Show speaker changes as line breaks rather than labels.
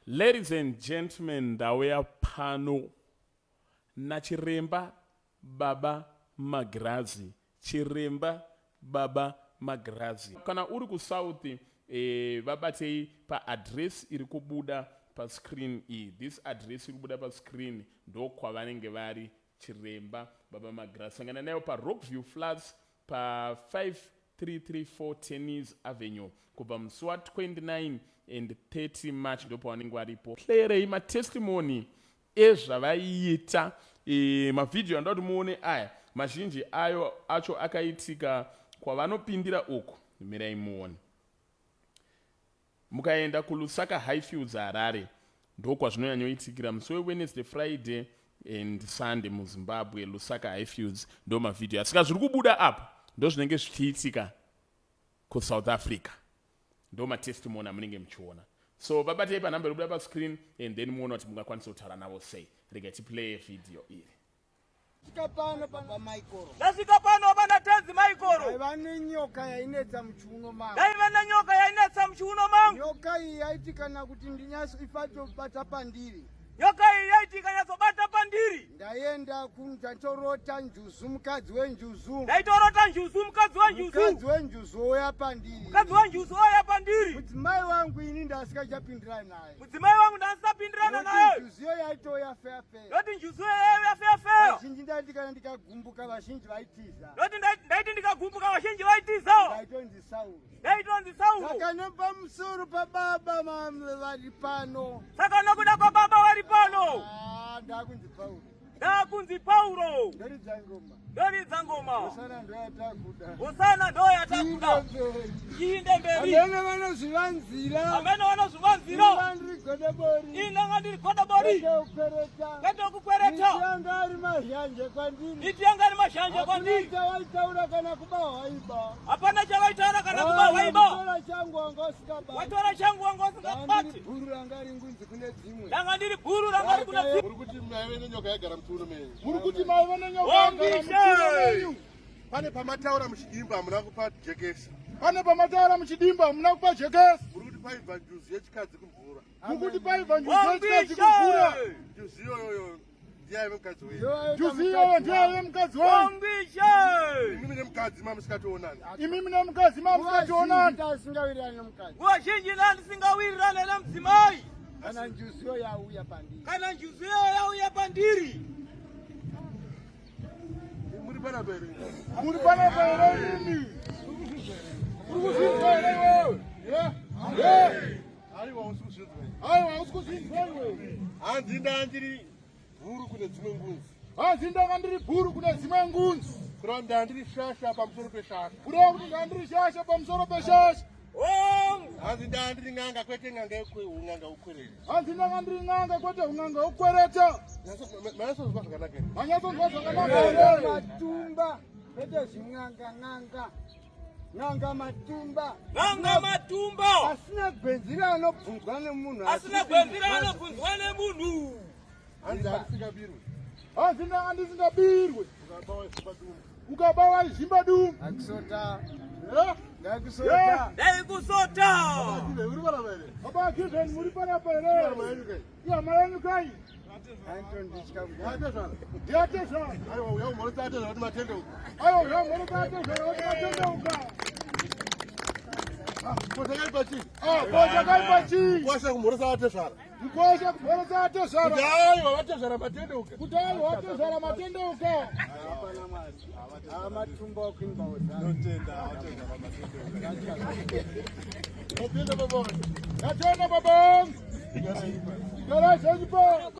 Ladies and gentlemen, ndauya pano nachiremba baba Magirazi. Chiremba baba Magirazi. Kana uri kuSouth eh, vabatei paaddress iri kubuda pascreen iyi. This address iri kubuda pascreen ndokwavanenge vari Chiremba baba Magirazi. Sangana nayo paRockview Flats pa 5334 Tennis Avenue kubva musi wa 29 and 30 March ndopavanenge varipo. Playerei matestimony ezvavaiita e, mavhidhiyo anoda kuti muone aya mazhinji ayo acho akaitika kwavanopindira uku mirai muone mukaenda kulusaka highfields harare ndokwazvinonyanyoitikira musi wewednesday friday and sunday muzimbabwe lusaka highfields ndo mavhidhiyo asika zviri kubuda apa ndozvinenge zvichiitika kusouth africa ndo matestimony amunenge muchiona so vabatei panhamba iri kubuda pascreen and then muona kuti mungakwanisa kutaura navo sei rega tiplaye vhidhiyo iri
Svika pano baba Maikoro.
Ndasvika pano bana tenzi Maikoro.
Ndaiva nenyoka yainetsa muchiuno mangu.
Ndaiva nenyoka yainetsa muchiuno mangu.
Nyoka iyi yaiti kana kuti ndinyaso ifatobata pandiri.
Nyoka iyi yaiti ikanyatsobata pandiri.
Ndaienda kundatorota njuzu mukadzi wenjuzu.
Ndaitorota njuzu mukadzi wenjuzu.
Mukadzi wenjuzu ouya pandiri.
Mukadzi wenjuzu ouya pandiri.
Mudzimai wangu ini ndasikachapindirani naye.
Mudzimai wangu ndasapindirana naye.
Njuzu iyo yaitouya feya feya.
Ndoti njuzu yaiuya feya feya.
Vazhinji ndaiti kana ndikagumbuka vazhinji vaitiza.
Ndoti ndaiti ndikagumbuka vazhinji vaitiza.
Ndaitonzi Sauro.
Ndaitonzi Sauro.
Saka nepamusoro pababa vari pano.
Saka nokuda kwababa vari pano.
Ah, ndakunzi Pauro.
Ndakunzi Pauro.
Ndoridza ngoma.
Ndoridza ngoma.
Hosana ndoyatakuda.
Hosana ndoyatakuda. Iinde mberi.
Amene vanozvivanzira.
Amene vanozvivanzira.
Inga ndiri godobori.
Inga ndiri godobori.
Kwete kukwereta.
Kwete kukwereta.
Miti yanga ari mazhanje kwandiri.
Miti yanga ari mazhanje kwandiri.
Hapana chavaitaura kana kuba waiba.
Hapana chavaitaura kana kuba waiba.
Watora changu wanga usingabati.
Watora changu wanga usingabati.
Bhuru ranga ri ngunzi kune dzimwe.
Ndanga ndiri bhuru ranga ri kune dzimwe.
Muri kuti maive nenyoka yaigara muchiuno menyu.
Muri kuti maive nenyoka yaigara muchiuno menyu.
Pane pamataura muchidimba hamuna kupa jekesa.
Pane pamataura muchidimba hamuna kupa jekesa.
Muri kuti paibva njuzu yechikadzi kumvura.
Muri kuti paibva njuzu yechikadzi kumvura.
Njuzu iyoyoyo ndiye aive mukadzi wenyu.
Njuzu iyoyo ndiye aive mukadzi wenyu.
Imimi nemukadzi mamusikatoonani.
Imimi nemukadzi mamusikatoonani.
Ndasingawirirani nemukadzi.
Nguva zhinji ndandisingawirirane nemudzimai.
Kana njuzu iyo yauya pandiri.
Kana njuzu iyo yauya pandiri.
Muri panapa here?
Muri panapa here imimi? Uri kuzvinzwa here iwewe?
Aiwa usi kuzvinzwa.
Aiwa usi kuzvinzwa iwewe.
Hanzi ndandiri bhuru kune dzimwe ngunzi.
Hanzi ndanga ndiri bhuru kune dzimwe ngunzi.
Kureva kuti ndandiri shasha pamusoro peshasha.
Kureva kuti ndandiri shasha pamusoro peshasha.
Hongu.
Hanzi ndandiri n'anga kwete n'anga yekwe un'anga ukwereta.
Hanzi ndanga ndiri n'anga kwete un'anga ukwereta.
Manyatsonzwa zvakanaka here?
Manyatsonzwa zvakanaka here?
Matumba kwete zvin'anga n'anga. N'anga matumba.
N'anga matumba.
Asina gwenzi raanobvunzwa nemunhu.
Asina gwenzi raanobvunzwa nemunhu.
Hanzi handisingabirwe.
Hanzi ndanga ndisingabirwe.
Ukaba waizvimba dumbu.
Ukaba waizvimba dumbu.
Ndakusota.
Eh?
Ndakusota.
Ndaikusota.
Uri panapa here?
Baba Given muri panapa here? Ihama yenyu kai?
Atezvara.
Ndiatezvara.
Aiwa uya umhoresa atezvara kuti matendeuka.
Aiwa uya umhoresa atezvara kuti matendeuka.
Ko chakaipa chii?
Ah, ko chakaipa chii?
Kwasha kumhoresa atezvara.
Mkwasha kumhoresa atezvara.
Kuti aiwa vatezvara matendeuka.
Kuti aiwa vatezvara matendeuka.
Hapana mwari. Amatumba okuimba hosana.
Notenda atezvara matendeuka. Notenda baba.
Ndatenda baba. Garai zvenyu pa.